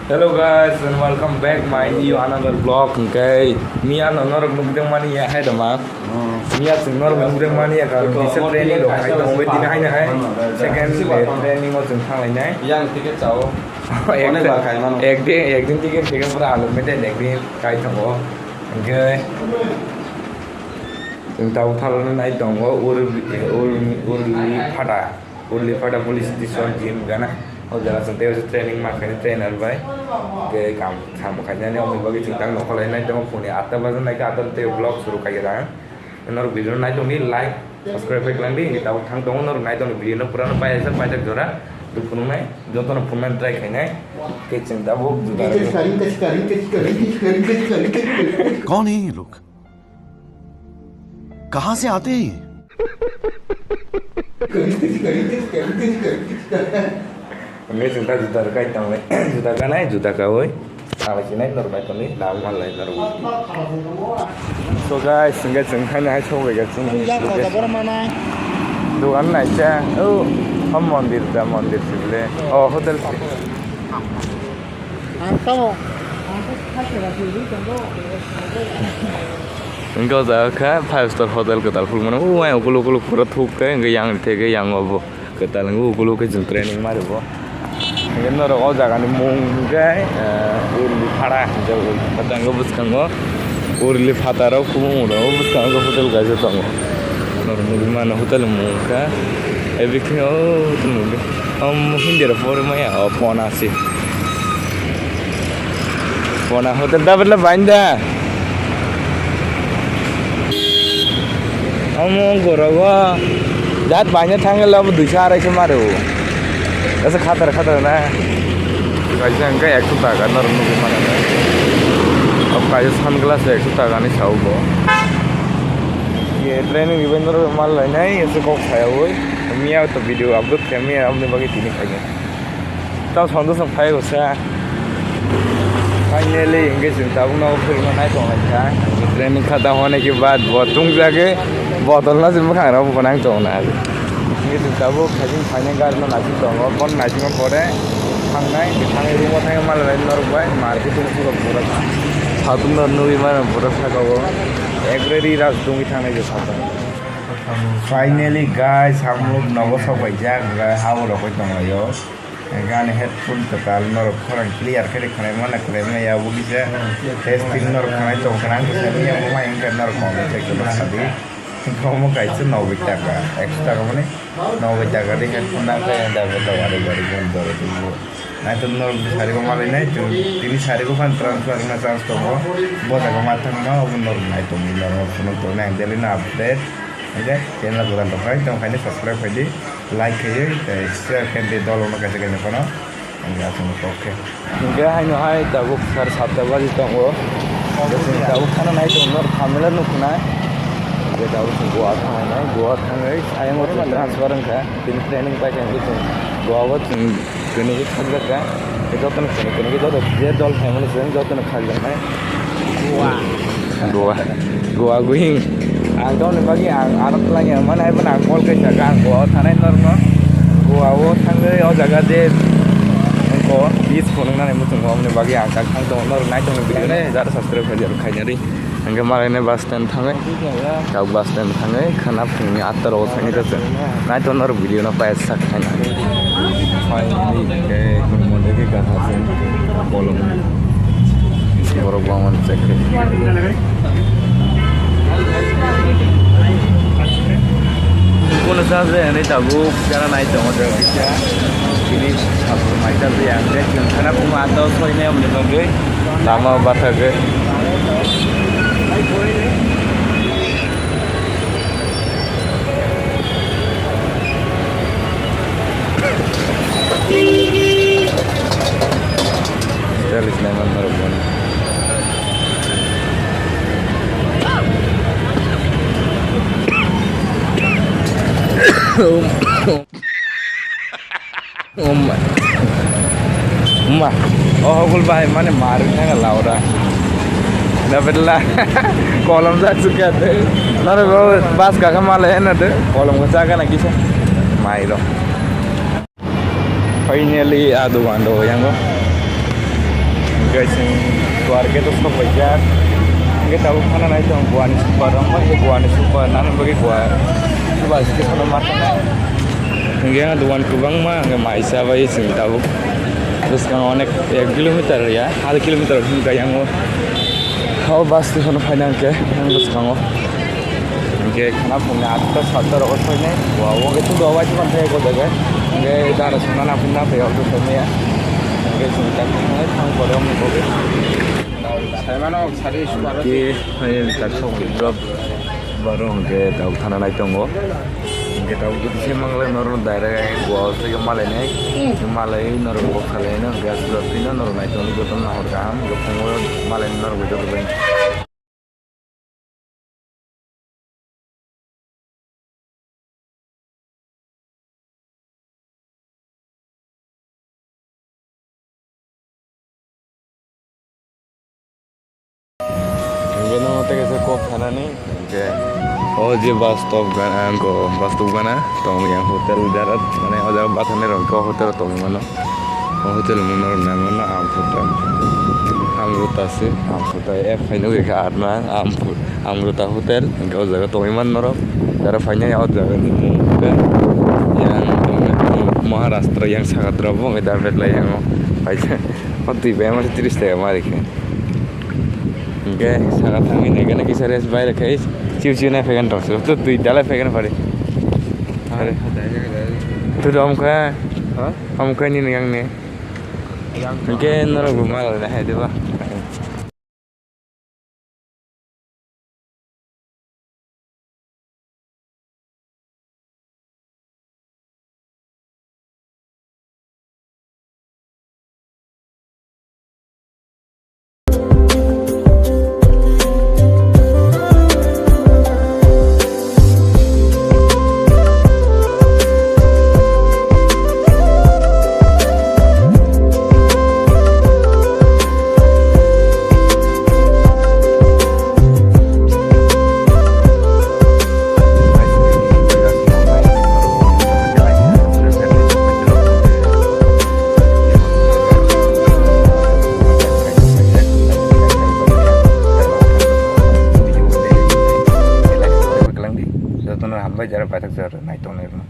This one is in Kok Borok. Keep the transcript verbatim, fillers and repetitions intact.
Hello guys and welcome back my new another vlog. Hwnkhe miya no norok nukdeng mani ya hai dama. Hmm. Miya chwng norok nukdeng mani ya karon kisa training rok khai tong bai tini hai na hai second day training o chwng thang lai nai. Yang ticket chao. Ek, ek din, ek din ticket, ticket pura alu mete ek din kai tongo. Hwnkhe chwng tabuk thalano nai tongo ur ur ur phata. Urli Phata police station gym gana. O jaga chwng tei training ma khaina trainer bai. Tei kam sam khainani oboni bagwi chwng tang nokholai nai tongo phone ni atta bajan nai khe atta tei vlog suru khai khe da. Norok video nai tongdi like subscribe khai kwlangdi hini tabuk thang tongo norok nai tongdi video no pura no paijak paijak jora. Duk phunuknai jotono phunuknani try khainai. Tei chwng tabuk juda. कौन है ये लोग? कहाँ से आते हैं ये? Hwnkhe chwng ta juda rwkai tonglai, juda ganai, juda kaui. Tanglaichinai norok bai tongwi, lama manlai norok. So guys, hwnkhe chwng haino hai sogwi ya chwng. Dogan naikha, o, o mondir da, mondir sibole. O, hotel. Ang tamo, ang to khaisora suri tongo. Hwnkhe o jaga kha five star hotel kwtal phulmano. O ayang ukuluk ukuluk pura thuk khe hwnkhe yang theke yang obo kwtal hwnkhe ukuluk khe chwng training ma rwbo. Hwnkhe norok o jagani mung hwnkhe, eh, Urli Phara hwnkhe Urli Phara hwnkhe bwskango Urli Phataro kubung rok bwskango hotel kaisa tongo. Norok nugwi mano hotel mung kha everything o hotel mung. Om Hindi rok pori maya o phone asi. Pona hotel da bela bainda. Omo gorogo jat bainda thangla bo duiso arai so maro. Asa khatar khatar na. Kaisa hwnkhe ekso taka norok nugwi mano. Obo kaisa sunglass ekso taka ni sao bo. Ye training event norok mal lainai ese kok saya oi. Miya to video upload khe miya aboni bagwi tini khaikhe. Tamo Santosh no phai rwsa. Finally, hwnkhe chwng tabukno philma nai tonglaikha. Training kha da hone ke baad bo tungjagwi botol no se mwkhang rok bo nang tongna. Hwnkhe chwng tabuk khaising phainai gari no naising tongo. Bono naisingma pore thangnai, thangwi room o thangwi malai norok bai market o pura pura satung no nugwi mano pura saka o. Ekre ri ras dungwi thangnai je satung. Finally guys, hamlok nogo sok paijak, habo rok bai tonglaio. Gani headphone kwtal norok khorang clear khe khwnai mano khwnai maya bo kisa testing norok khwnai tong khna ang kisa maya bo mai wngkha norok kong khe kisa sadi. Omo kaisa noboi taka, ekso taka mani noboi taka ri headphone nang khe da bo da wari wari gon doro tubu. Nai to norok sari ko malai nai to tini sari ko phan transfer na chance tongo. Bo jaga ma thang ma obo norok nai tongwi norok phunuk tongnai ang daily na update. Hingke channel godan rok hai tong khaini subscribe khaidi, like khaiwi tei share khaidi dol rok no kaisa kaisa phano. Hingke aswk no kok khe. Hingke haino hai tabuk sar satta baji tongo. Hingke chwng tabuk khana nai tongo, thamila nuknai. Hingke tabuk chwng Goa thangnai, Goa thangwi ayang o chwng transfer wngkha. Tini training paikha hingke chwng Goa o chwng Kwnwi khe khakjak kha. Khe jotono kwnwi kwnwi khe joto je dol phaimani se jotono khakjaknai. Goa. Goa. Goa going. Ang tongni bagwi ang aro twlangya mani hai phano ang call khaisa kha ang Goa o thanai norokno. Goa o thangwi o jaga je ko beach phunuknani muchungo aboni bagwi ang kha ang tongo norok nai tongni video no jara subscribe khaijak khainari. Hingke malaina bus stand thangwi, tabuk bus stand thangwi khwna phungni atta rogo thangwi khe chwng naitok norok video no paisa khaina. Finally, eh, mondir khe gana se kolom borok bangmani chekhe. Kono sa se hwnwi tabuk jara nai tongo, tini sabuk mai ta ya, hingke chwng khwna phungo atta o soinai omoni bagwi. Lama bathagwi. Style is nine one zero one. Umma. Umma. Oh, hokul bai mane mar nang laura. Da bedla. Kolom ja suka de. Nare go bas ka kama le na de. Kolom ko jaga na kisa. Mai ro. Finally, a dukan do yango. Guys, chwng Dwarka to sok paijak. Hingke tabuk thana nai tong Goa ni super, rok bai Goa ni super, nana bagwi Goa super station o ma thang. Hingke ang dogan kwbangma hingke mai cha bai chwng tabuk bwskango onek ek kilometer ya, hal kilometer hwnka yang o. O bus station o phaina hingke ang bwskango. Hingke khana phungni atta satta rogo soinai, wa, wa, ke tu dobai tu manthai ko jaga. Hingke dara songna na phungna phai auto soinai ya. Hingke chwng tak thang pore wngkha ko. Saimano sari subar. Ke hai tak sok drop baro hingke tabuk thana nai tongo. Hingke tabuk jodi se mangle norno direct ai Goa o soike malai nai. Malai norok bok salai no hingke aswk pino norok nai tongo joto nahor kaham. Hingke phungo malai norok joto bai. Hingke no tei kaisa kok sanani, hingke o je bus stop gana, ang ko bus stop gana tong yang hotel jarat, mane o jaga bus ani rok hotel tong mano. O hotel mung norok nang mano, Amrita. Amrita se, Amrita app hai nugui kha atma, Am-, Amrita hotel, hingke o jaga tongwi man norok. Jara phainai o jaga ni mung hotel. Yang tongmani Maharashtra, yang Sagadra bo, hingke da betlai yang o. Phaikhe, o twi bai ama tris taka ma rikhe. Hingke saka thangwi nai gana kisa rest bai rikhe, chiu chiu nai phaigan tong se. To twi dalai phaigan pari. Are. Tu dom kha. Ha? Am kha ni yang ni. Hingke norok bo malai hai diba. Jotono hambai, jara paithak jara naitok nairokno.